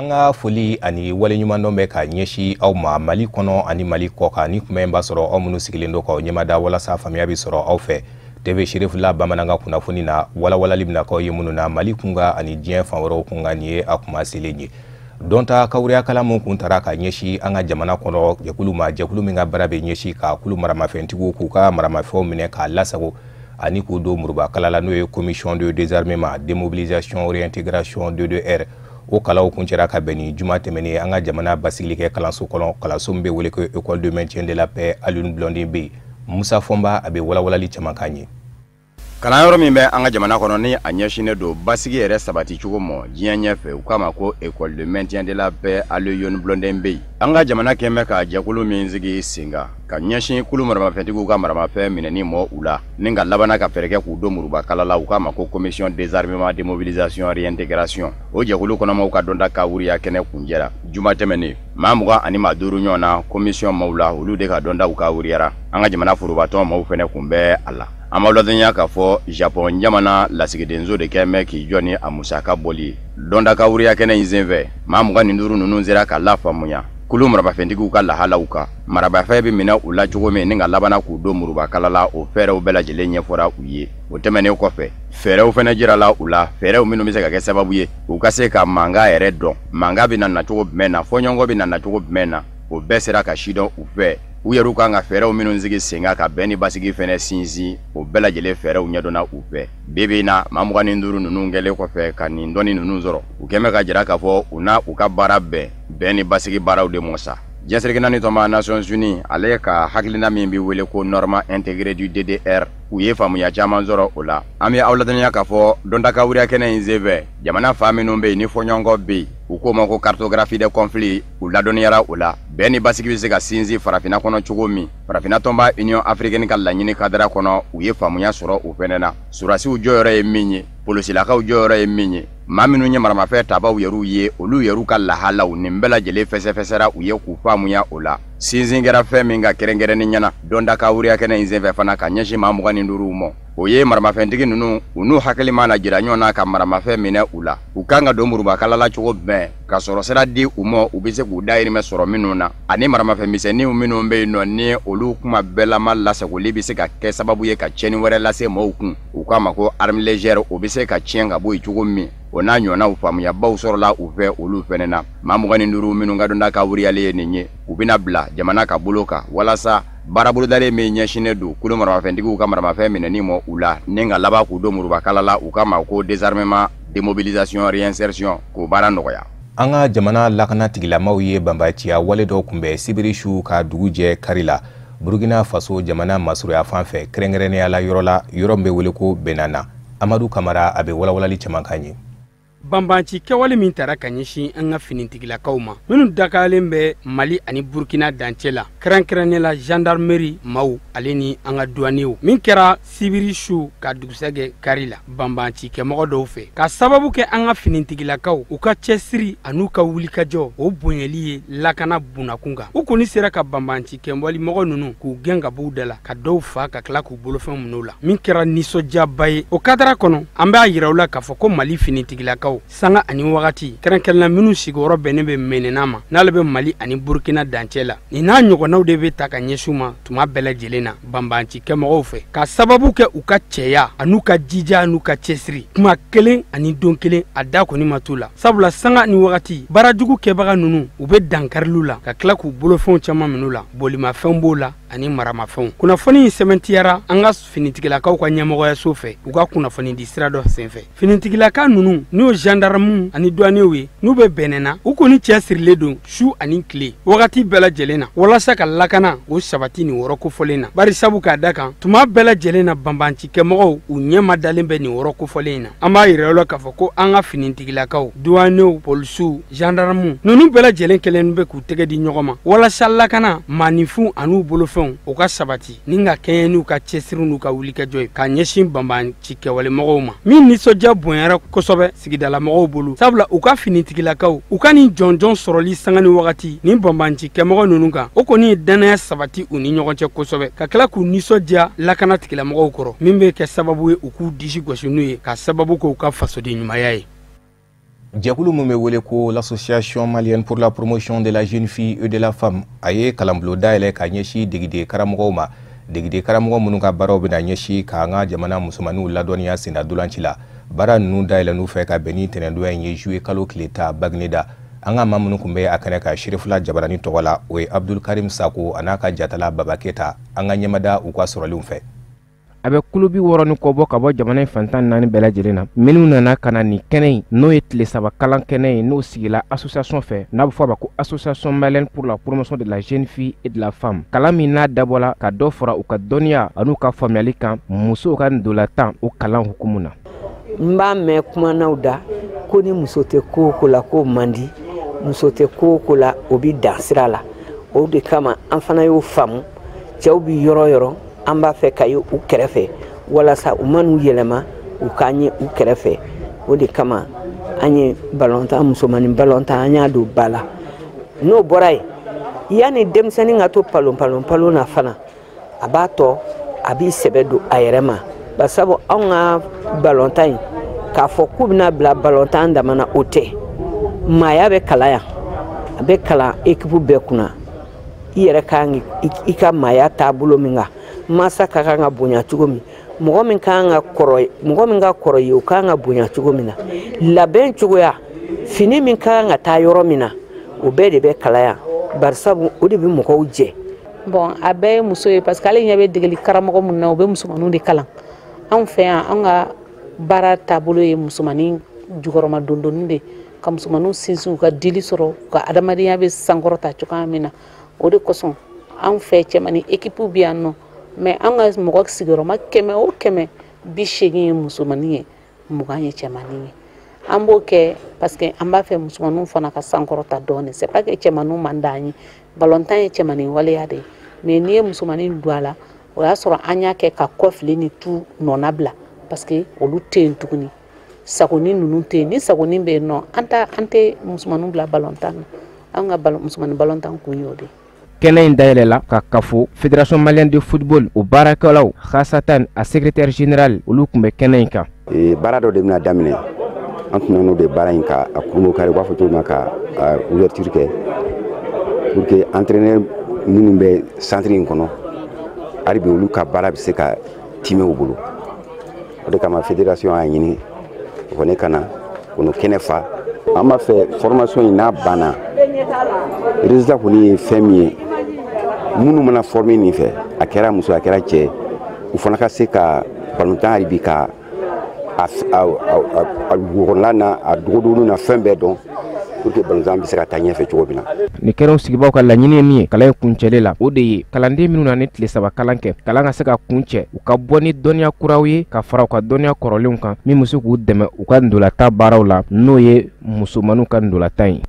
An ka foli ani waleɲumandɔn bɛ ka ɲɛsin aw ma Mali kɔnɔ ani Mali kɔkan. Ni kuma in b'a sɔrɔ aw minnu sigilen don k'aw ɲɛmada walasa faamuya bɛ sɔrɔ aw fɛ TV Cherifla bamanankan kunnafoni na, walawalali bɛna k'aw ye minnu na Mali kunkan ani diɲɛ fan wɛrɛw kunkan. Nin ye a kuma selen ye. Dɔnta kawuriya kalan min kun tara ka ɲɛsin an ka jamana kɔnɔ jɛkulu ma, jɛkulu min ka baara bɛ ɲɛsin ka kulu maramafɛntigiw k'u ka maramafɛnw minɛ k'a lasago ani k'u don murubakala la, n'o ye commission de désarmement, démobilisation, réintégration, DDR. O kalaw kuncɛra ka bɛn ni juma tɛmɛnen an ka jamana basigilikɛ kalanso kɔnɔ, kalanso min bɛ wele ko école de maintien de la paix Alioune Blondin Beye. Musa Fɔnba, a bɛ walawalali caman k'an ye. Kalanyɔrɔ min bɛ an ka jamana kɔnɔ, ni a ɲɛsinnen don basigi yɛrɛ sabati cogo ma diɲɛ ɲɛfɛ, u k'a ma ko école de maintien de la paix Alioune Blondin Beye. An ka jamana kɛn bɛ ka jɛkulu min sigi sen kan ka ɲɛsin kulu maramafɛntigiw ka maramafɛn minɛni mɔ u la ni ka labana ka fɛɛrɛ kɛ k'u don murubakala la, u k'a ma ko commission désarmement, démobilisation, réintégration. O jɛkulu kɔnɔmaw ka dɔnta ka wuriya kɛnɛ kunjɛra juma tɛmɛnen. Maa 25 ɲɔgɔn na commission maaw la, olu de ka dɔntaw ka wuriyara. An ka jamana forobatɔn maaw fɛnɛ kun bɛ a la. An b'aw ladɔnniya k'a fɔ Japon jamana lasigidenso de kɛn bɛ k'i jɔ ni a musaka bɔli ye dɔnta ka wuriya kɛnɛ in senfɛ. Maa 25 ninnu sera ka lafaamuya kulu maramafɛntigiw ka lahalaw kan, maramafɛn bɛ minɛ u la cogo min ni ka labana k'u don murubakala la. O fɛɛrɛw bɛɛ lajɛlen ɲɛfɔra u ye. O tɛmɛnen kɔfɛ, fɛɛrɛw fɛnɛ jirala u la, fɛɛrɛw minnu bɛ se ka kɛ sababu ye u ka se ka mankan yɛrɛ dɔn, mankan bɛ na nacogo jumɛn na, fɔɲɔgɔnkɔ bɛ na nacogo jumɛn na. O bɛɛ sera ka sidɔn u fɛ. U yɛrɛw kan ka fɛɛrɛw minnu sigi sen kan ka bɛn ni basigi fɛnɛ sinsin, o bɛɛ lajɛlen fɛɛrɛw ɲɛdɔnna u fɛ. Bi bi in na, maa 25 ninnu kɛlen kɔfɛ ka nin dɔnni ninnu sɔrɔ, u kɛn bɛ ka jira k'a fɔ u n'a u ka baara bɛn bɛn ni basigi baaraw de mɔ sa. Diɲɛ seleke naani tɔnba Nations Unies ale ka hakilina min bɛ wele ko norme intégrée du DDR, u ye faamuya caman sɔrɔ o la. An bɛ aw ladɔnniya k'a fɔ dɔnta ka wuriya kɛnɛ in senfɛ, jamana fan minnu bɛ yen ni fɔɲɔgɔnkɔ bɛ yen, u k'o ma ko cartographie des conflits, u ladɔnniyara o la. Bɛn ni basigi bɛ se ka sinsin farafinna kɔnɔ cogo min, farafinna tɔnba Union africaine ka laɲini kadara kɔnɔ, u ye faamuya sɔrɔ o fɛnɛ na. Surasiw jɔyɔrɔ ye min ye, polosilakaw jɔyɔrɔ ye min ye, maa minnu ye maramafɛn tabaw yɛrɛw ye, olu yɛrɛw ka lahalaw, nin bɛɛ lajɛlen fɛsɛfɛsɛra u ye k'u faamuya o la. Sinsin kɛra fɛn min ka kɛrɛnkɛrɛnnen ɲɛna dɔnta ka wuriya kɛnɛ in senfɛ fana ka ɲɛsin maa 25 ma, o ye maramafɛntigi ninnu, u n'u hakili mana jira ɲɔgɔn na ka maramafɛn minɛ u la, u kan ka don murubakala la cogo jumɛn, ka sɔrɔ sira di u ma u bɛ se k'u dahirimɛ sɔrɔ minnu na, ani maramafɛn misɛnninw minnu bɛ yen nɔ ni olu kuma bɛɛlama lasagoli bɛ se ka kɛ sababu ye ka tiɲɛni wɛrɛ lase maaw kun, u k'a ma ko arme légère, o bɛ se ka tiɲɛ ka bɔ yen cogo min. O n'a ɲɔgɔnnaw faamuyabaw sɔrɔla u fɛ olu fɛnɛ na. Maa 25 minnu ka dɔnta ka wuriyalen ye nin ye, u bɛna bila jamana ka bolo kan walasa baarabolodalen min ɲɛsinnen don kulu maramafɛntigiw ka maramafɛn minɛni ma u la ni ka laban k'u don murubakala la, u k'a ma ko désarmement, démobilisation, réinsertion, k'o baara nɔgɔya. An ka jamana lakana tigilamaw ye banbaciya wale dɔw kunbɛn sibiri su ka dugu jɛ kari la Burkina Faso jamana masurunya fan fɛ, kɛrɛnkɛrɛnnenya la yɔrɔ la, yɔrɔ min bɛ wele ko Benana. Amadu Kamara, a bɛ walawalali caman k'an ye. Banbanci kɛwale min tara ka ɲɛsin an ka finitigilakaw ma minnu dakalen bɛ Mali ani Burkina dancɛ la, kɛrɛnkɛrɛnnen la gendarmerie maaw ale ni an ka douaniers, min kɛra sibiri su ka dugusɛgɛ kari la banbanci kɛmɔgɔ dɔw fɛ, ka sababu kɛ an ka finitigilakaw u ka cɛsiri an'u ka wulikajɔ o bonyali ye lakana bunakun kan. U kɔni sera ka banbanci kɛwale mɔgɔ ninnu k'u gɛn ka b'u da la, ka dɔw fa, ka tila k'u bolofɛnw minɛ u la, min kɛra nisɔndiyaba ye. O kadara kɔnɔ, an b'a yira u la k'a fɔ ko Mali finitigilakaw sanga ani wagati, kɛrɛnkɛrɛnna minnu sigiyɔrɔ bɛnnen bɛ Menena ma, n'ale bɛ Mali ani Burkina dancɛ la, nin n'a ɲɔgɔnnaw de bɛ ta ka ɲɛsin u ma tuma bɛɛ lajɛlen na banbanci kɛmɔgɔw fɛ, ka sababu kɛ u ka cɛya an'u ka jija n'u ka cɛsiri. Kuma kelen ani don kelen a da kɔni ma t'u la, sabula sanga ni wagati baarajugu kɛbaga ninnu u bɛ dankariliw la ka tila k'u bolofɛnw caman minɛ u la, bolimafɛnw b'o la ani maramafɛnw. Kunnafoni in sɛmɛntiyara an ka finitigilakaw ka ɲɛmɔgɔyaso fɛ u ka kunnafoni di sira dɔ senfɛ. Finitigilaka ninnu, n'o gendarmew ani douaniers ye, n'u bɛ bɛnɛna, u kɔni cɛ sirilen don su ani tile wagati bɛɛ lajɛlen na walasa ka lakana o sabati nin wɔrɔ kofɔlen na, bari sabu k'a da kan tuma bɛɛ lajɛlen na banbanci kɛmɔgɔw u ɲɛma dalen bɛ nin wɔrɔ kofɔlen in na. An b'a yira la k'a fɔ ko an ka finitigilakaw, douaniers, polisiw, gendarmew ninnu bɛɛ lajɛlen kɛlen bɛ k'u tɛgɛ di ɲɔgɔn ma walasa lakana maaninfinw an'u bolofɛnw o ka sabati ni ka kɛɲɛ n'u ka cɛsiri n'u ka wulikajɔ ye ka ɲɛsin banbanci kɛwalemɔgɔw ma, min nisɔndiya bonyara kosɛbɛ sigidalamɔgɔw bolo, sabula u ka finitigilakaw u ka nin jɔnjɔn sɔrɔli sanga ni wagati nin banbanci kɛmɔgɔ ninnu kan, o kɔni ye dannaya sabati u ni ɲɔgɔn cɛ kosɛbɛ, ka tila k'u nisɔndiya lakana tigilamɔgɔw kɔrɔ, min bɛ kɛ sababu ye u k'u disi gosi n'u ye ka sababu kɛ u ka fasoden ɲumanya ye. Jɛkulu min bɛ wele ko l'Association malienne pour la promotion de la jeune fille et de la femme, a ye kalanbulon dayɛlɛ ka ɲɛsin degeden karamɔgɔw ma, degeden karamɔgɔ minnu ka baaraw bɛna ɲɛsin k'an ka jamana musomaninw ladɔnniya senna dolanci la. Baara ninnu dayɛlɛn'u fɛ ka bɛn ni tɛnɛndonya in ye, juillet kalo tile 10, Bagineda. An ka maa minnu tun bɛ a kɛnɛ kan Serifula Jabarani tɔgɔ la, o ye Abdulkarim Sako a n'a ka jatala Baba Keta. An ka ɲɛmada u ka sɔrɔlenw fɛ. A bɛ kulu 60 ni kɔ bɔ ka bɔ jamana in fan 14 bɛɛ lajɛlen na, minnu nana ka na nin kɛnɛ in, n'o ye tile 3 kalan kɛnɛ ye, n'o sigila association fɛ, n'a bɛ fɔ a ma ko Association malienne pour la promotion de la jeune fille et de la femme. Kalan min n'a dabɔla ka dɔ fara u ka dɔnniya an'u ka faamuyali kan musow ka ndolatan o kalan hukumu na. N b'a mɛn kumanaw da ko ni muso tɛ ko o ko la k'o man di, muso tɛ ko o ko la o bɛ dan sira la. O de kama an fana y'o faamu, cɛw bɛ yɔrɔ o yɔrɔ, an b'a fɛ ka ye u kɛrɛfɛ walasa u man'u yɛlɛma u k'an ye u kɛrɛfɛ. O de kama an ye balontan, musomanin balontan, an y'a don ba la. N'o bɔra yen, yanni denmisɛnnin ka to palon palon palon na fana, a b'a tɔ a b'i sɛbɛ don a yɛrɛ ma, basabu anw ka balontan in, k'a fɔ k'u bɛna bila balontan dama na, o tɛ. Maaya bɛ kalan yan, a bɛ kalan ekipu bɛɛ kunna. I yɛrɛ ka kan i ka maaya taabolo min kan, mansa ka kan ka bonya cogo min, mɔgɔ min ka kan ka kɔrɔ, mɔgɔ min ka kɔrɔ ye, o ka kan ka bonya cogo min na, labɛn cogoya, fini min ka kan ka taa yɔrɔ min na, o bɛɛ de bɛ kalan yan, barisabu o de bɛ mɔgɔw jɛ. Bon, a bɛɛ ye muso ye, parce que ale ɲɛ bɛ degeli karamɔgɔ mun na, u bɛ musomaninw de kalan. Anw fɛ yan, anw ka baara taabolo ye musomanin jukɔrɔma dondonni de, ka musomaninw sinsin u ka dili sɔrɔ, u ka adamadenya bɛ sankɔrɔta cogoya min na. O de kosɔn anw fɛ cɛmanin équipe bɛ yan nɔ, mais an ka mɔgɔ sigiyɔrɔma 100 o 100, 80 ye musomanin ye, 20 ye cɛmanin ye. An b'o kɛ parce que an b'a fɛ musomaninw fana ka sankɔrɔta dɔɔnin. C'est pas que cɛmaninw man d'an ye, balontan ye cɛmanin waleya de ye, mais n'i ye musomanin don a la, o y'a sɔrɔ an y'a kɛ ka kɔfili ni tu nɔna bila, parce que olu tɛ yen tuguni, sagoni ninnu tɛ yen. Ni sagoni bɛ yen nɔ, an t'a an tɛ musomaninw bila balontan na. An ka musomanin balontan kun y'o de ye. Kɛnɛ in dayɛlɛla ka kafo Fédération malienne de football o baarakɛlaw, khasatan a secrétaire général, olu tun bɛ kɛnɛ in kan. Baara dɔ de bɛna daminɛ, an tun nana de baara in ka a kurunbon kari, u b'a fɔ cogo min na, ka ouverture kɛ pour que entraîneur minnu bɛ centre in kɔnɔ, hali bi olu ka baara bɛ se ka timɛ u bolo. O de kama fédération y'a ɲini o kɔni ka na k'o kɛnɛ fa. An b'a fɛ formation in n'a banna, résultat kɔni ye fɛn min ye, minnu mana former nin fɛ, a kɛra muso, a kɛra cɛ, u fana ka se ka balontan hali bi ka a dugukɔnɔla n'a a dogodogoni na fɛn bɛɛ dɔn, pour que balontan bɛ se ka taa ɲɛfɛ cogo min na. Nin kɛnɛw sigibaw ka laɲini ye min ye kalan in kuncɛli la, o de ye kalanden minnu na ni tile 3 kalan kɛ, kalan ka se ka kuncɛ, u ka bɔ ni dɔnniya kuraw ye ka fara u ka dɔnniya kɔrɔlenw kan, min bɛ se k'u dɛmɛ u ka ndolatan baaraw la, n'o ye musomaninw ka ndolatan ye.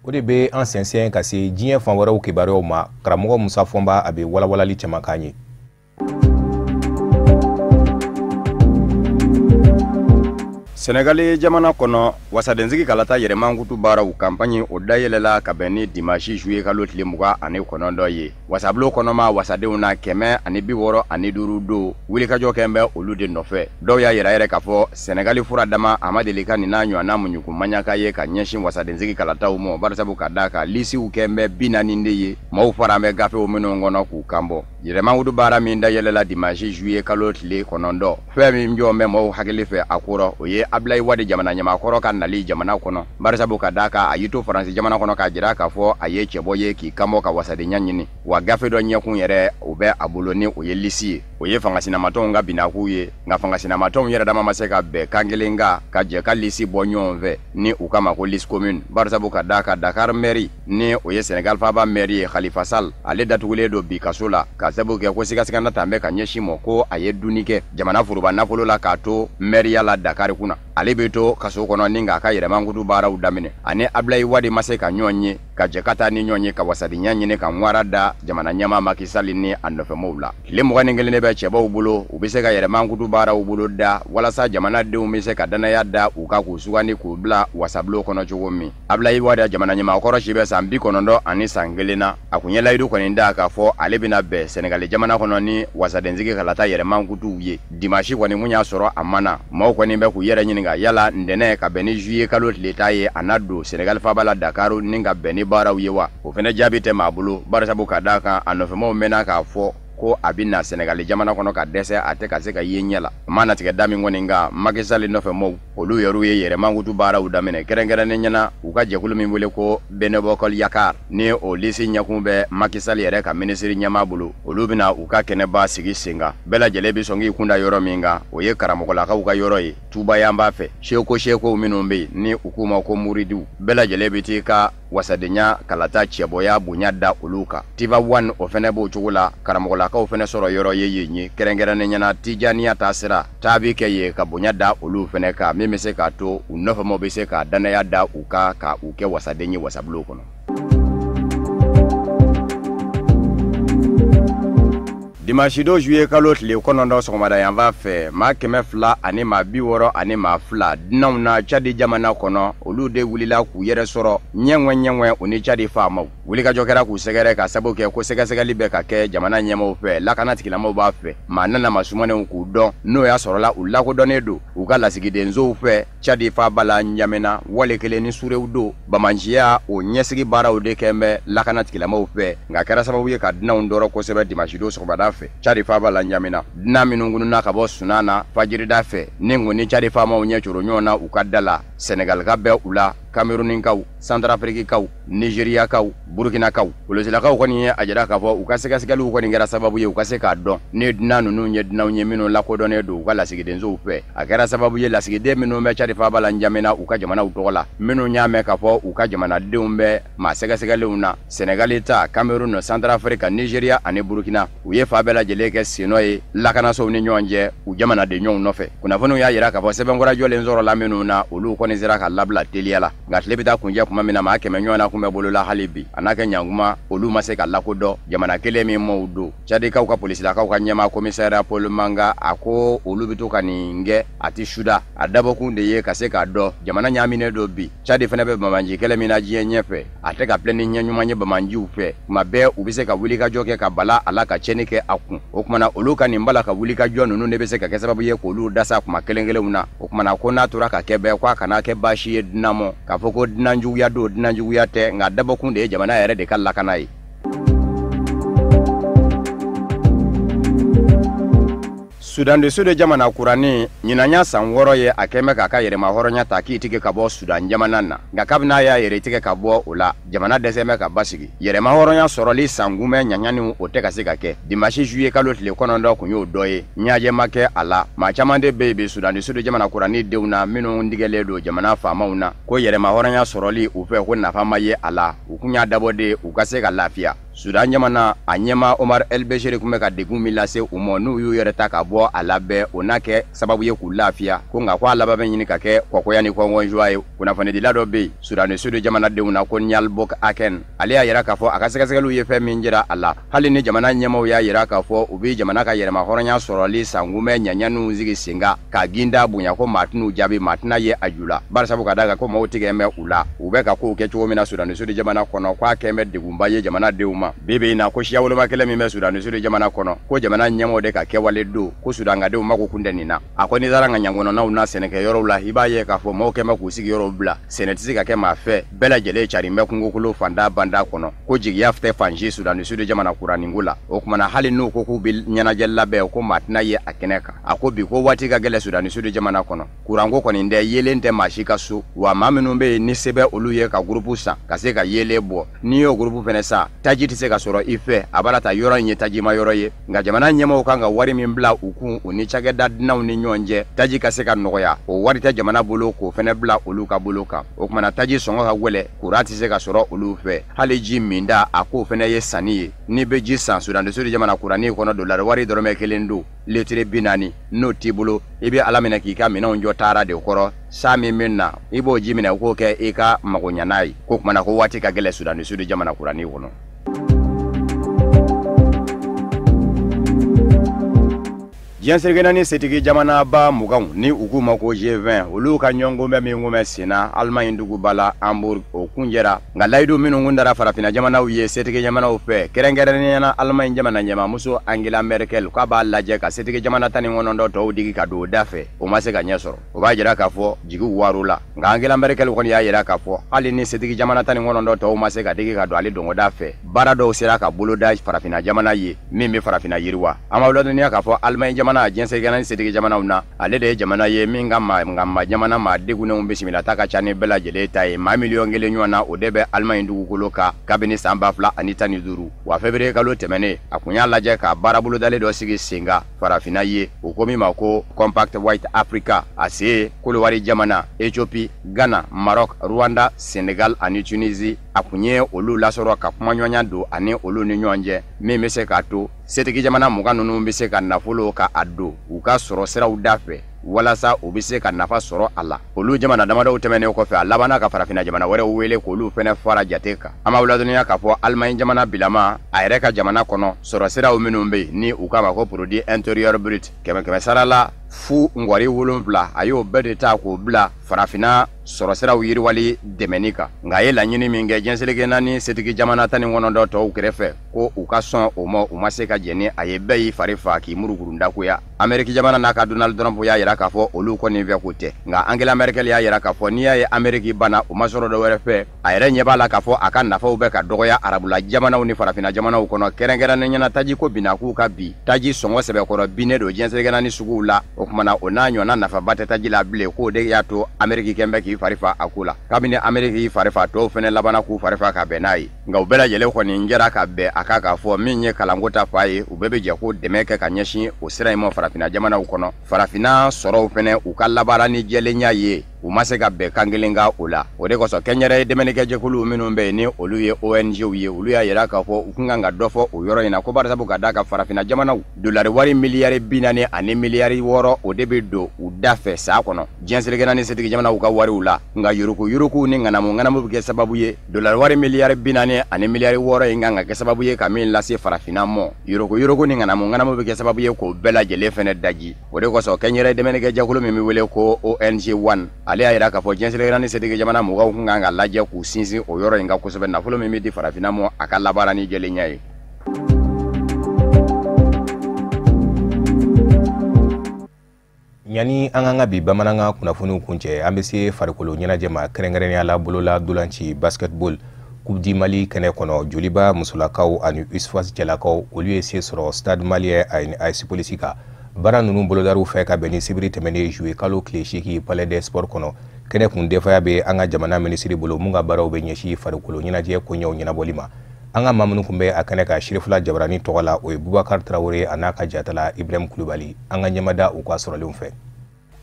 O de bɛ an sɛnsɛn ka se diɲɛ fan wɛrɛw kibaruyaw ma. Karamɔgɔ Musa Fɔnba, a bɛ walawalali caman k'an ye. Senegali jamana kɔnɔ, wasadensigi kalata yɛrɛmankutu baaraw campagne o dayɛlɛla ka bɛn ni dimanche juillet kalo tile 29 ye. Wasabulon kɔnɔma wasadenw na 165 don wulikajɔ kɛ bɛ olu de nɔfɛ. Dɔw y'a yira yɛrɛ k'a fɔ Senegali fura dama a ma deli ka nin n'a ɲɔgɔnna muɲuku maɲaka ye ka ɲɛsin wasadensigi kalataw ma, barisabu ka d'a kan lisiw kɛ bɛ 40 de ye, maaw fara bɛ gafew minnu kɔnɔ k'u kanbɔ. Yɛrɛmankutu baara min dayɛlɛla dimanche juillet kalo tile 9, fɛn min jɔ bɛ maaw hakili fɛ a kɔrɔ, o ye Ablaye Wade jamana ɲɛmaakɔrɔ ka nali jamana kɔnɔ, barisabu ka d'a kan a y'i to Faransi jamana kɔnɔ k'a jira k'a fɔ a ye cɛbɔ ye k'i kanbɔ ka wasadenya ɲini. Wa gafe dɔ ɲɛkun yɛrɛ o bɛ a bolo ni o ye lisi ye, o ye fangasinamatɔnw ka binakun ye. Nka fangasinamatɔnw yɛrɛ dama ma se ka bɛn kan kelen kan ka jɛ ka lisi bɔ ɲɔgɔn fɛ ni u kama ko liste commune, barisabu ka d'a kan Dakar mairie ni o ye Senegal faaba mairie ye, Khalifa Sall, ale datugulen don bi kaso la ka sababu kɛ ko sigasigana tan bɛ ka ɲɛsin mɔ ko a ye dunni kɛ jamana foroba nafolo la k'a to mairie la Dakar kunna. Ale bɛ to kaso kɔnɔ ni k'a ka yɛrɛmankutu baaraw daminɛ. Ani Ablaye Wade ma se ka ɲɔgɔn ye ka jɛ ka taa ni ɲɔgɔn ye ka wasadenya ɲini ka ŋwara da jamana ɲɛmaa Macky Sall ni a nɔfɛmɔw la. Tile 21 de bɛ cɛbaw bolo, u bɛ se ka yɛrɛmankutu baaraw bolo da walasa jamanadenw bɛ se ka danaya da u kan k'u sugandi k'u bila wasabulon kɔnɔ cogo min. Ablaye Wade jamana ɲɛmaakɔrɔ si bɛ san 91 na, a kun ye layidu kɔni da k'a fɔ ale bɛna bɛn Senegali jamana kɔnɔ ni wasadensigi kalata yɛrɛmankutuw ye. Dimanche kɔni mun y'a sɔrɔ a ma na, maaw kɔni bɛ k'u yɛrɛ ɲininka. ɲininka yala ntɛnɛn ka bɛn ni juillet kalo tile 10 ye a na don Senegal faaba la Dakar ni ka bɛn ni baaraw ye wa? O fɛnɛ jaabi tɛ maa bolo, barisabu ka d'a kan a nɔfɛmaw mɛnna k'a fɔ ko a bɛ na Senegali jamana kɔnɔ ka dɛsɛ, a tɛ ka se ka ye ɲɛ la. A ma natigɛ da min kɔni kan, Macky Sall nɔfɛmaw olu yɛrɛw ye yɛrɛ mankutu baaraw daminɛ, kɛrɛnkɛrɛnnen ɲɛna u ka jɛkulu min wele ko Benno Bokk Yakaar, ni o lisi ɲɛkun bɛ Macky Sall yɛrɛ ka minisiri ɲɛmaa bolo. Olu bɛna u ka kɛnɛba sigi sen kan, bɛɛ lajɛlen bɛ sɔn k'i kunda yɔrɔ min kan, o ye karamɔgɔlakaw ka yɔrɔ ye Tuba yan b'a fɛ. Seko minnu bɛ yen ni u k'u ma ko muridiw, bɛɛ lajɛlen bɛ t'i ka wasadenya kalata cɛbɔya bonya da olu kan. Tivaouane o fɛnɛ b'o cogo la, karamɔgɔlakaw fɛnɛ sɔrɔ yɔrɔ ye yen ye, kɛrɛnkɛrɛnnen ɲɛna Tijaniya ta sira taa bi kɛ yen ka bonya da olu fɛnɛ kan, min bɛ se k'a to u nɔfɛmaw bɛ se ka danaya da u kan ka u kɛ wasaden ye wasabulon kɔnɔ. Dimanche don juillet kalo tile 9 sɔgɔmada yanfan fɛ, maa 262 dunanw na Tchad jamana kɔnɔ, olu de wulila k'u yɛrɛ sɔrɔ ɲɛŋɛ u ni Tchad faamaw. Wulikajɔ kɛra k'u sɛgɛrɛ ka sababu kɛ ko sɛgɛsɛgɛli bɛ ka kɛ jamana ɲɛmaaw fɛ, lakana tigilamaaw b'a fɛ, maa nana ma sumanenw k'u dɔn, n'o y'a sɔrɔla u lakodɔnnen don u ka lasigidensow fɛ Tchad faaba la N'Djamena, wale kelen ni surew don. Bamanciya o ɲɛsigi baaraw de kɛ bɛ lakana tigilamaaw fɛ, nka kɛra sababu ye ka dunanw dɔrɔ kosɛbɛ dimanche don sɔgɔmada fɛ Tchad faaba la N'Djamena. Dunan minnu kununa ka bɔ sunan na fajirida fɛ, ni kɔni Tchad faamaw ɲɛ coro ɲɔgɔn na u ka da la, Senegalika bɛ u la, Camerounikaw, Centrafriquekaw, Nigériakaw, Burkinakaw. Polosilakaw kɔni ye a jira k'a fɔ u ka sɛgɛsɛgɛliw kɔni kɛra sababu ye u ka se k'a dɔn ni dunan ninnu ye dunanw ye minnu lakodɔnnen don u ka lasigidensow fɛ. A kɛra sababu ye lasigiden minnu bɛ Tchad faaba la N'Djamena u ka jamanaw tɔgɔ la, minnu y'a mɛn k'a fɔ u ka jamanadenw bɛ maa sɛgɛsɛgɛlenw na, Senegali ta, Cameroun, Centrafrique, Nigéria ani Burkina, u ye fa bɛɛ lajɛlen kɛ sennɔ ye lakanasow ni ɲɔgɔn cɛ u jamanadenɲɔgɔnw nɔfɛ. Kunnafoniw y'a jira k'a fɔ sɛbɛnkura jɔlen sɔrɔla minnu na, olu kɔni sera ka labila teliya la, nka tile bɛ taa kunjɛ kuma min na, maa 100 ɲɔgɔn na kun bɛ bolo la hali bi, a n'a kɛ ɲankuma olu ma se ka lakodɔn jamana kelen min m'o don. Tchadikaw ka polisilakaw ka ɲɛmaa commissaire Paul Manga, a ko olu bɛ to ka nin kɛ a tɛ suda, a dabɔkun de ye ka se k'a dɔn jamana ɲaaminen don bi. Tchad fɛnɛ bɛ bamanji kɛlɛ min na diɲɛ ɲɛfɛ, a tɛ ka filɛ ni ɲɛ ɲuman ye bamanjiw fɛ, tuma bɛɛ u bɛ se ka wulikajɔ kɛ ka bala a la ka tiɲɛni kɛ a kun. O kumana olu ka nin bala ka wulikajɔ ninnu de bɛ se ka kɛ sababu ye k'olu dasa kuma kelen kelenw na. O kumana ko n'a tora ka kɛ bɛɛ, k'a kana kɛ baasi ye dunan mɔ, k'a fɔ ko dunan juguya don, dunan juguya tɛ, nka dabɔkun de ye jamana yɛrɛ de ka lakana ye. Sudan du Sud jamana kuranin ɲinan y'a san 6 ye a kɛn bɛ k'a ka yɛrɛma hɔrɔnya ta k'i tigɛ ka bɔ Sudan jamana na, nka kabini a y'a yɛrɛ tigɛ ka bɔ o la, jamana dɛsɛ bɛ ka basigi. Yɛrɛma hɔrɔnya sɔrɔli sankunbɛn ɲaɲaniw o tɛ ka se ka kɛ. Dimanche juillet kalo tile 9 kun y'o dɔ ye, ɲajɛ ma kɛ a la. Maa caman de bɛ yen bi Sudan du Sud jamana kuranin denw na minnu digɛlen don jamana faamaw na ko yɛrɛma hɔrɔnya sɔrɔli u fɛ ko nafa ma ye a la, u kun y'a dabɔ de u ka se ka lafiya. Sudan jamana a ɲɛmaa Omar El Béchir kun bɛ ka degun min lase u ma, n'u y'u yɛrɛ ta ka bɔ a la bɛɛ, o n'a kɛ sababu ye k'u lafiya, ko nka ko a laban bɛ ɲini ka kɛ kɔkɔya ni kɔngɔnjuwa ye. Kunnafonidila dɔ bɛ yen Sudan du Sud jamanadenw na ko Nyalbok Aken, ale y'a jira k'a fɔ a ka sɛgɛsɛgɛliw ye fɛn min jira a la, hali ni jamana ɲɛmaaw y'a jira k'a fɔ u bɛ jamana ka yɛrɛma hɔrɔnya sɔrɔli sankunbɛn ɲaɲaniw sigi sen kan k'a ginda bonya, ko maa tɛn'u jaabi, maa tɛna ye a ju la, barisabu ka d'a kan ko maaw tigɛ bɛ u la, u bɛ ka kow kɛ cogo min na Sudan du Sud jamana kɔnɔ, k'a kɛn bɛ degunba ye jamanadenw ma. Bi bi in na ko siya woloma kɛlɛ min bɛ Sudan du Sud jamana kɔnɔ, ko jamana ɲɛmaaw de ka kɛwale don, ko Sudankadenw mako kun tɛ nin na. A ko n'i taara nka ɲankɔnɔnaw na sɛnɛkɛyɔrɔw la, i b'a ye k'a fɔ maaw kɛn bɛ k'u sigiyɔrɔw bila, sɛnɛ tɛ se ka kɛ maa fɛ, bɛɛ lajɛlen carin bɛ kungokolo fanda banda kɔnɔ, ko jigiya tɛ fan si Sudan du Sud jamana kuraninko la. O kumana hali n'u ko k'u bɛ ɲɛnajɛ labɛn, ko maa tɛna ye a kɛnɛ kan. A ko bi ko waati ka gɛlɛn Sudan du Sud jamana kɔnɔ, kuranko kɔni tɛ, yeelen tɛ maa si ka so, wa maa minnu bɛ yen ni se bɛ olu ye ka gurupu san ka se ka yeelen bɔ, n'i y'o gurupu fɛnɛ san, taji tɛ se ka sɔrɔ i fɛ, a b'a la ta yɔrɔ in ye tajima yɔrɔ ye. Nka jamana ɲɛmaaw kan ka wari min bila u kun u ni cakɛda dunanw ni ɲɔgɔn cɛ, taji ka se ka nɔgɔya, o wari tɛ jamana bolo k'o fɛnɛ bila olu ka bolo kan. O kumana taji sɔngɔ ka gwɛlɛ, kuran tɛ se ka sɔrɔ olu fɛ, hali ji minda a k'o fɛnɛ ye sanni ye. N'i bɛ ji san Sudan du Sud jamana kuranin kɔnɔ, dolari wari dɔrɔmɛ 1 don, litiri 40, n'o t'i bolo, i bɛ Ala minɛ k'i ka minɛnw jɔ taara de kɔrɔ, saa min bɛ na i b'o ji minɛ k'o kɛ i ka magoɲɛna ye. Ko kumana ko waati ka gɛlɛn Sudan du Sud jamana kuranin kɔnɔ. Diɲɛ seleke naani setigi jamanaba 20 ni u k'u ma ko G20, olu ka ɲɔgɔnkunbɛn min kun bɛ sen na Allemagne duguba la Hamburg, o kunjɛra. Nka layidu minnu kun dara farafinna jamanaw ye setigi jamanaw fɛ, kɛrɛnkɛrɛnnenya la Allemagne jamana ɲɛmaamuso Angela Merkel, k'a b'a lajɛ ka setigi jamana 19 tɔw digi ka don o da fɛ, o ma se ka ɲɛ sɔrɔ. O b'a jira k'a fɔ jigiw waar'o la. Nka Angela Merkel kɔni y'a jira k'a fɔ hali ni setigi jamana 19 tɔw ma se ka digi ka don ale dɔngɔda fɛ, baara dɔw sera ka boloda farafinna jamana ye min bɛ farafinna yiriwa. An b'aw ladɔnniya k'a fɔ Allemagne jamana diɲɛ seleke naani setigi jamanaw na, ale de ye jamana ye min ka maa jamana maa degunnenw bisimila ta ka ca ni bɛɛ lajɛlen ta ye. Maa 1 miliyɔn ɲɔgɔn na, o de bɛ Allemagne dugukolo kan kabini san 2015. Wa février kalo tɛmɛnen, a kun y'a lajɛ ka baara bolodalen dɔ sigi sen kan farafinna ye, o ko min ma ko Compact White Africa. A se Kolowari jamana, Ethiopie, Ghana, Maroc, Rwanda, Sénégal ani Tunisie, a kun ye olu lasɔrɔ ka kumaɲɔgɔnya don ani olu ni ɲɔgɔn cɛ, min bɛ se k'a to setigi jamana 20 ninnu bɛ se ka nafolo ka a don u ka sɔrɔ siraw da fɛ walasa u bɛ se ka nafa sɔrɔ a la. Olu jamana damadɔw tɛmɛnen kɔfɛ, a labanna ka farafinna jamana wɛrɛw wele k'olu fɛnɛ fara jate kan. An b'aw ladɔnniya k'a fɔ Allemagne jamana bilama a yɛrɛ ka jamana kɔnɔ sɔrɔ siraw minnu bɛ yen ni u k'a ma ko produit intérieur brut, 100 sara la 0.7, a y'o bɛɛ de ta k'o bila farafinna sɔrɔ siraw yiriwali dɛmɛni kan. Nka a ye laɲini min kɛ diɲɛ seleke naani setigi jamana 19 tɔw kɛrɛfɛ ko u ka sɔn o ma, u ma se ka jɛn ni a ye. Bɛɛ y'i fari fa k'i murukurundakoya. Amérique jamana n'a ka Donald Trump y'a jira k'a fɔ olu kɔni fɛ ko tɛ. Nka Angela Merkel y'a jira k'a fɔ n'i y'a ye Amérique banna, o ma sɔrɔ dɔ wɛrɛ fɛ, a yɛrɛ ɲɛ b'a la k'a fɔ a ka nafaw bɛ ka dɔgɔya arabula jamanaw ni farafinna jamanaw kɔnɔ, kɛrɛnkɛrɛnnenya la taji ko binna k'u ka bi taji sɔngɔ sɛbɛkɔrɔ binnen don diɲɛ seleke naani suguw la. O kumana o n'a ɲɔgɔnna nafaba tɛ taji la bilen, k'o de y'a to Amérique kɛn bɛ k'i fari fa a ko la. Kabini Amérique y'i fari fa, tɔw fɛnɛ labanna k'u fari fa ka bɛn n'a ye. Nka u bɛɛ lajɛlen kɔni jɛra ka bɛn a kan k'a fɔ min ye kalanko ta fa ye, u bɛɛ bɛ jɛ ko dɛmɛ kɛ ka ɲɛsin o sira in ma farafinna jamanaw kɔnɔ. Farafinna sɔrɔw fɛnɛ u ka labaara ni jɛlenya ye, u ma se ka bɛn kan kelen kan o la. O de kosɔn kɛnyɛrɛye dɛmɛnikɛjɛkulu minnu bɛ yen ni olu ye ONG ye, olu y'a jira k'a fɔ u kun kan ka dɔ fɔ o yɔrɔ in na, ko barisabu ka d'a kan farafinna jamanaw dolari wari miliyari 40 ani miliyari 6 o de bɛ don u da fɛ san kɔnɔ diɲɛ seleke naani setigi jamanaw ka wariw la. Nka yuruku yuruku ni ŋanamu ŋanamu bɛ kɛ sababu ye dolari wari miliyari 40 ani miliyari 6 in kan ka kɛ sababu ye ka min lase farafinna mɔ. Yuruku yuruku ni ŋanamu ŋanamu bɛ kɛ sababu ye k'o bɛɛ lajɛlen fɛnɛ daji. O de kosɔn kɛnyɛrɛye dɛmɛnikɛjɛkulu min bɛ wele ko ONG One, ale y'a jira k'a fɔ diɲɛ seleke naani setigi jamana 20 kun kan ka lajɛ k'u sinsin o yɔrɔ in kan kosɛbɛ, nafolo min bɛ di farafinna mɔ a ka labaara ni jɛlenya ye. Yanni an ka bi bamanankan kunnafoniw kuncɛ, an bɛ se farikolo ɲɛnajɛ ma, kɛrɛnkɛrɛnnenya la bolola dolanci basketball Coupe du Mali kɛnɛ kɔnɔ. Joliba musolakaw ani USFAS cɛlakaw, olu ye se sɔrɔ Stade Malien ani AS Police kan. Baara ninnu bolodariw fɛ ka bɛn ni sibiri tɛmɛnen juillet kalo tile 8 Palais des Sports kɔnɔ. Kɛnɛ kun denfaya bɛ an ka jamana minisiri bolo mun ka baaraw bɛ ɲɛsin farikolo ɲɛnajɛ koɲɛw ɲɛnabɔli ma. An ka maa minnu kun bɛ a kɛnɛ kan Sirifila Jabarani tɔgɔ la, o ye Bubakari Tarawele a n'a ka jatala Ibrahim Kulubali. An ka ɲɛmada u ka sɔrɔlenw fɛ.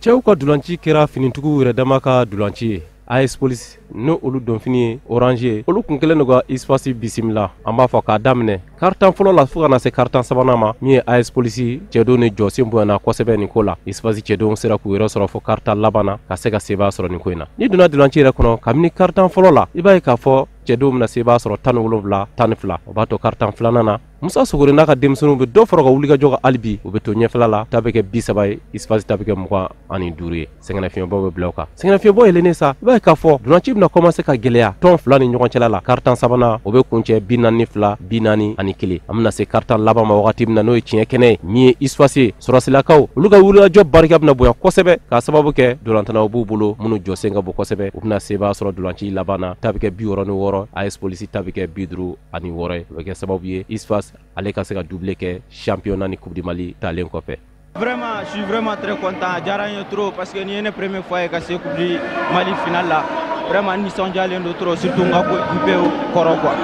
Cɛw ka dulanci kɛra finitigiw yɛrɛ dama ka dulanci ye. AS Police n'o olu donfini ye orange ye, olu kun kɛlen don ka USFAS bisimila. An b'a fɔ k'a daminɛ karitan fɔlɔ la fo ka na se karitan sabanan ma, min ye AS Police cɛdenw ni jɔsen bonyana kosɛbɛ nin ko la. USFAS cɛdenw sera k'u yɛrɛ sɔrɔ fo karitan laban na ka se ka sebaya sɔrɔ nin ko in na. N'i donna dulanci yɛrɛ kɔnɔ kabini karitan fɔlɔ la, i b'a ye k'a fɔ cɛdenw bɛna sebaya sɔrɔ 17 12. O b'a to karitan filanan na, Musa Sogore n'a ka denmisɛnninw bɛ dɔ fara ka wulikajɔ kan hali bi, u bɛ to ɲɛfɛla la, ta bɛ kɛ 30 ye, USFAS ta bɛ kɛ 25 ye. Sɛgɛnnafiɲɛbɔ bɛ bila o kan. Sɛgɛnnafiɲɛbɔ yɛlɛnnen sa, i b'a ye k'a fɔ dulanci bɛna commencer ka gɛlɛya tɔn fila ni ɲɔgɔn cɛla la. Karitan sabanan o bɛ kuncɛ 42 41. An bɛna se karitan laban ma wagati min na, n'o ye tiɲɛ kɛnɛ ye, min ye USFAS ye. Sɔrɔsilakaw olu ka wulikajɔ barika bɛna bonya kosɛbɛ k'a sababu kɛ dolantanaw b'u bolo minnu jɔsen ka bon kosɛbɛ. U bɛna sebaya sɔrɔ dulanci laban na, ta bɛ kɛ 66, AS Police ta bɛ kɛ 56 ye. O bɛ kɛ sababu ye USFAS ale ka se ka doublé kɛ championnat ni Coupe du Mali talen kɔfɛ. Vraiment, je suis vraiment très content. Diyara n ye trop parce que nin ye ne première fois ye ka se Coupe du Mali finale la. Vraiment nisɔndiyalen don trop, surtout n ka coéquipier kɔrɔ quoi.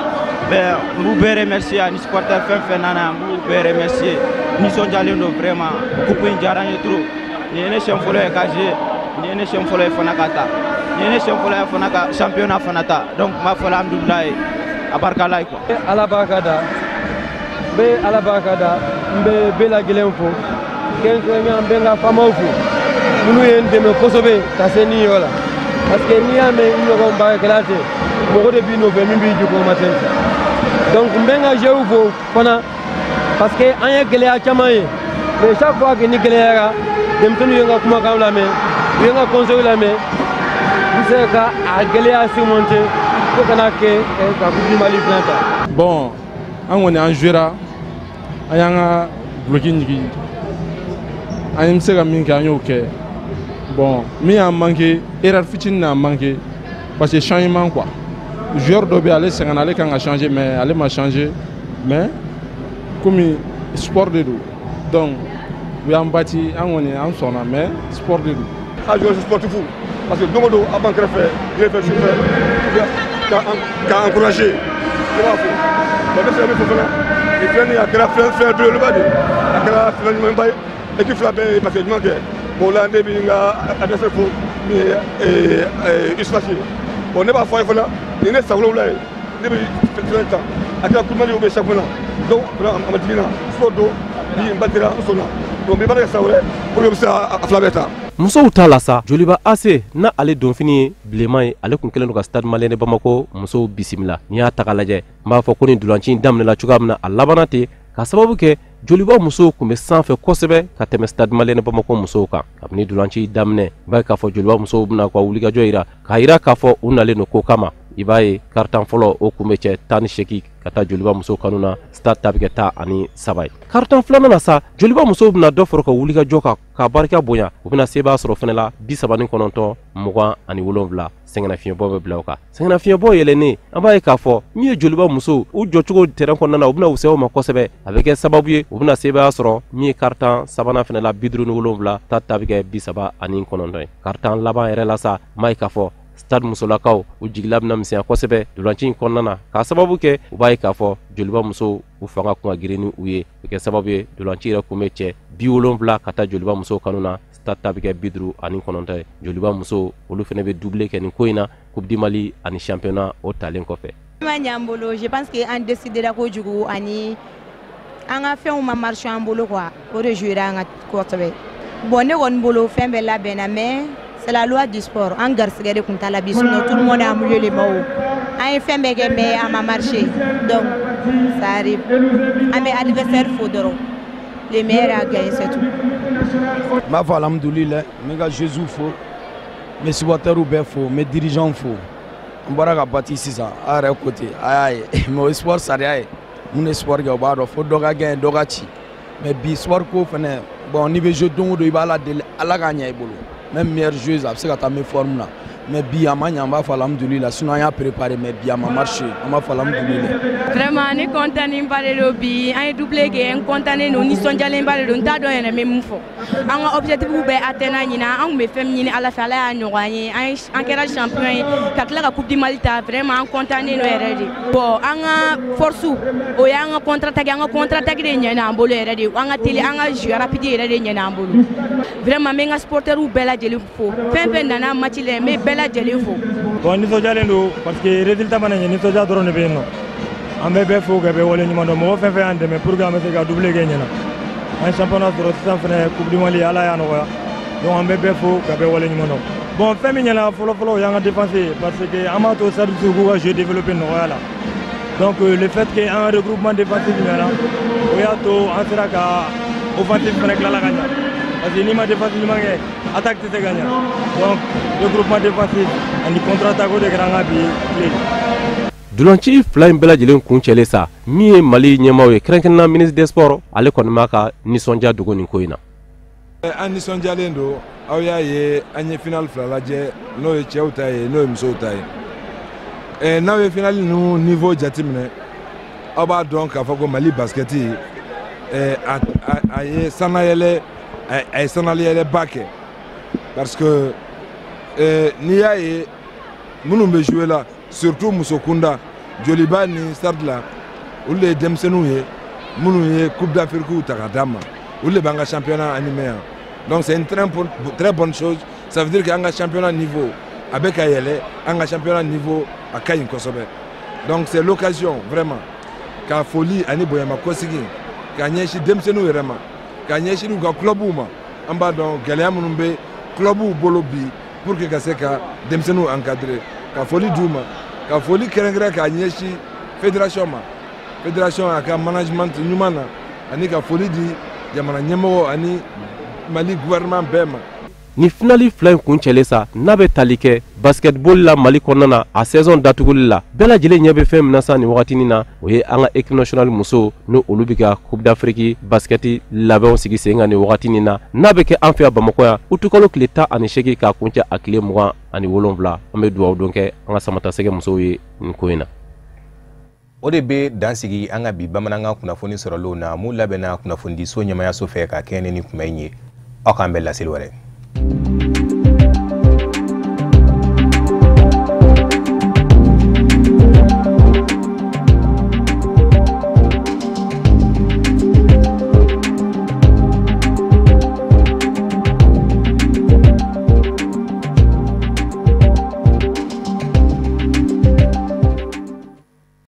Mais n b'u bɛɛ remercier ani supporter fɛn fɛn nana, n b'u bɛɛ remercier. Nisɔndiyalen don vraiment. Coupe in diyara n ye trop. Nin ye ne siɲɛ fɔlɔ ye ka jouer, nin ye ne siɲɛ fɔlɔ ye fana ka ta. Nin ye ne siɲɛ fɔlɔ ye fana ka championnat fana ta. Donc n b'a fɔ alhamdulilayi, a barika la quoi. Ala barika da. N bɛ Ala barika da, n bɛ bɛɛ lajɛlen fo, kɛrɛnkɛrɛnnenya n bɛ n ka faamaw fo minnu ye n dɛmɛ kosɛbɛ ka se nin yɔrɔ la, parce que n'i y'a mɛn i ɲɔgɔn baarakɛla tɛ, mɔgɔ de b'i nɔfɛ min b'i jukɔrɔma tɛ. Donc n bɛ n ka joueurs fo fana parce que an ye gɛlɛya caman ye, Mais chaque fois que ni gɛlɛyara, denmisɛnninw ye n ka kumakan lamɛn, u ye n ka conseil lamɛn, u sera ka a gɛlɛya surmonter fo ka n'a kɛ ka Coupe du Mali fana ta. Bon, an kɔni an jouera, an y'an ka duloki ɲigin, an bɛ se ka min kɛ an y'o kɛ. Bon, min y'an manqué, erreur fitinin y'an manqué, parce que changement quoi. Joueur dɔ bɛ yen, ale sɛgɛnna, ale kan ka changer, mais ale ma changer. Mais komi sport de don, donc u y'an bati, an kɔni an sɔnna, mais sport de don. A joueur sportif, parce que don o don a b'an kɛrɛfɛ, tile fɛ, su fɛ, k'an encourager, ne b'a fɔ. Bon, ne bɛ se ka min fɔ fana, nin filɛ nin ye, a kɛra fɛn belebeleba de ye, a kɛra fɛn ɲumanba ye, équipe fila bɛɛ ye parce que ɲuman kɛ. Bon, o la ne bɛ n ka adversaire fo min ye USFAS ye. Bon, ne b'a fɔ a ye fana, nin ne san 7 ye, ne bɛ fɛn ta, a kɛra Coupe du Mali ou bien championnat. Donc vraiment a ma digi n na, sport don, bi n batira, n sɔnna. Donc n bɛ baara kɛ san wɛrɛ pour que n bɛ se ka a fila bɛɛ ta. Musow ta la sa, Joliba AC n'a ale donfini ye bilenman ye, ale kun kɛlen don ka Stade Malien de Bamako musow bisimila. N'i y'a ta k'a lajɛ, n b'a fɔ ko nin dulanci in daminɛla cogoya min na, a labanna ten, ka sababu kɛ Joliba musow tun bɛ sanfɛ kosɛbɛ ka tɛmɛ Stade Malien de Bamako musow kan. Kabini dulanci daminɛ, i b'a ye k'a fɔ Joliba musow bɛna ka wulikajɔ yira, k'a yira k'a fɔ u nalen don ko kama. I b'a ye quart-temps fɔlɔ o kun bɛ cɛ 18 ka taa Joliba musow kanu na, Stade ta bɛ kɛ 13 ye. Quart-temps filanan na sa, Joliba musow bɛna dɔ fara u ka wulikajɔ kan k'a barika bonya, u bɛna sebaya sɔrɔ fɛnɛ la 39-27. Sɛgɛnnafiɲɛbɔ bɛ bila o kan. Sɛgɛnnafiɲɛbɔ yɛlɛnnen, an b'a ye k'a fɔ min ye Joliba musow u jɔcogo terrain kɔnɔna na, u bɛna wusaya u ma kosɛbɛ, a bɛ kɛ sababu ye u bɛna sebaya sɔrɔ min ye quart-temps sabanan fɛnɛ la 57, ta bɛ kɛ 39 ye. Quart-temps laban yɛrɛ la sa, an b'a ye k'a fɔ Stade musolakaw u jigila bɛna misɛnya kosɛbɛ dolanci in kɔnɔna na, k'a sababu kɛ u b'a ye k'a fɔ Joliba musow u fanga kun ka girin ni u ye, o kɛ sababu ye dolanci yɛrɛ kun bɛ cɛ 70 ka taa Joliba musow kanu na, Stade ta bɛ kɛ 59 ye. Joliba musow olu fana bɛ doublé kɛ nin ko in na, Coupe du Mali ani championnat o talen kɔfɛ. Ma ɲɛ an bolo, je pense que an décidera kojugu ani an ka fɛnw ma marché an bolo quoi, o de jouera an ka kosɛbɛ. Bon, ne kɔni bolo fɛn bɛɛ labɛnna, mais c'est la loi du sport. An garisɛgɛ de tun t'a la bi, sinon tout le monde a mouillé les maillots. An ye fɛn bɛɛ kɛ, mais a ma marché, donc ça arrive. An bɛ adversaire fo dɔrɔn, le meilleur a gagné, c'est tout. N b'a fɔ alhamdulilayi, n bɛ ka Jésus fo, n bɛ supporters bɛɛ fo, n bɛ dirigeants fo. N bɔra ka bati sisan, a yɛrɛ ko ten, a y'a ye, mais o ye sport sariya ye. Mun ye sport kɛ, o b'a dɔn fo dɔ ka gagner, dɔ ka ci. Mais bi sport ko fɛnɛ, bon, n'i bɛ jouer don o don, i b'a la deli Ala k'a ɲɛ i bolo. Même meilleure joueuse a bɛ se ka taa min forme na, mais bi a ma ɲɛ, an b'a fɔ alhamdulilayi, sinon an y'a préparé, mais bi a ma marché, an b'a fɔ alhamdulilayi. Vraiment ne content ba de don bi, an ye doublé kɛ, n content don, nisɔndiyalen ba de don, n t'a dɔn yɛrɛ n bɛ mun fɔ. An ka objectif bɛɛ atteint ɲinan, an tun bɛ fɛn min ɲini Ala fɛ, Ala y'a nɔgɔya an ye, an kɛra champion ye ka tila ka Coupe du Mali ta, vraiment an content don yɛrɛ de. Bon, an ka force o y'an ka contre attaque, an ka contre attaque de ɲɛna an bolo yɛrɛ de, an ka teli, an ka jeu rapide yɛrɛ de ɲɛna an bolo. Vraiment n bɛ n ka supporters bɛɛ lajɛlen fo, fɛn fɛn nana match la, n bɛ bɛɛ lajɛlen fo. Bon, nisɔndiyalen don parce que résultat mana ɲɛ, nisɔndiya dɔrɔn de bɛ yen nɔ. An bɛ bɛɛ fo ka bɛɛ waleɲuman dɔn, mɔgɔ fɛn fɛn y'an dɛmɛ pour que an bɛ se ka doublé kɛ ɲɛna. An ye championnat sɔrɔ sisan fɛnɛ, Coupe du Mali Ala y'a nɔgɔya, donc an bɛ bɛɛ fo ka bɛɛ waleɲuman dɔn. Bon, fɛn min ɲɛna fɔlɔ fɔlɔ, o y'an ka défense ye, parce que an b'a to Stade k'u ka jeu développer nɔgɔya la. Donc le fait que an ka regroupement défensif ɲɛna, o y'a to an sera ka offensive fɛnɛ tilala ka ɲa, parce que n'i ma défense ɲuman kɛ, attaque tɛ se ka ɲa. Donc regroupement défensif ani contre attaque, o de kɛra an ka bi clé. Dulanci fila in bɛɛ lajɛlen kun cɛlen sa, min ye Mali ɲɛmaaw ye, kɛrɛnkɛrɛnnenya ministre des sports, ale kɔni b'a ka nisɔndiya dogo nin ko in na. An nisɔndiyalen don, aw y'a ye an ye finale fila lajɛ, n'o ye cɛw ta ye, n'o ye musow ta ye. N'aw ye finale ninnu niveau jateminɛ, aw b'a dɔn k'a fɔ ko Mali basketi a ye sannayɛlɛ, a ye sannayɛlɛba kɛ, parce que n'i y'a ye minnu bɛ jouer la, surtout muso kunda, Joliba ni Stade la, olu de ye denmisɛnninw ye minnu ye Coupe d'Afrique ta ka d'an ma, olu de b'an ka championnat animé yan. Donc c'est une très, très bonne chose, ça veut dire que an ka championnat niveau a bɛ ka yɛlɛ, an ka championnat niveau a ka ɲi kosɛbɛ. Donc c'est l'occasion vraiment ka foli ani bonyama kɔsegin ka ɲɛsin denmisɛnninw yɛrɛ ma, ka ɲɛsin u ka clubw ma. An b'a dɔn gɛlɛya minnu bɛ clubw bolo bi pour que ka se ka denmisɛnninw encadrer, ka foli d'u ma, ka foli kɛrɛnkɛrɛn k'a ɲɛsin fédération ma, fédération a ka management ɲuman na, ani ka foli di Jamana ɲɛmɔgɔ ani Mali gouvernement bɛɛ ma. Ni finali fila in kuncɛlen sa, n'a bɛ tali kɛ basketball la Mali kɔnɔna na, a saison datuguli la, bɛɛ lajɛlen ɲɛ bɛ fɛn min na sa nin wagatinin na, o ye an ka équipe nationale musow, n'o olu bɛ ka Coupe d'Afrique basket labɛnw sigi sen kan nin wagatinin na, n'a bɛ kɛ an fɛ yan Bamakɔ yan utukalo tile 18 k'a kuncɛ a tile 27. An bɛ dugawu don kɛ an ka Samatasɛgɛ musow ye nin ko in na. O de bɛ dan sigi an ka bi bamanankan kunnafoni sɔrɔlenw na, mun labɛnna kunnafonidiso ɲɛmayaso fɛ ka kɛɲɛ ni nin kunbɛn in ye. Aw k'an bɛn laseli wɛrɛ.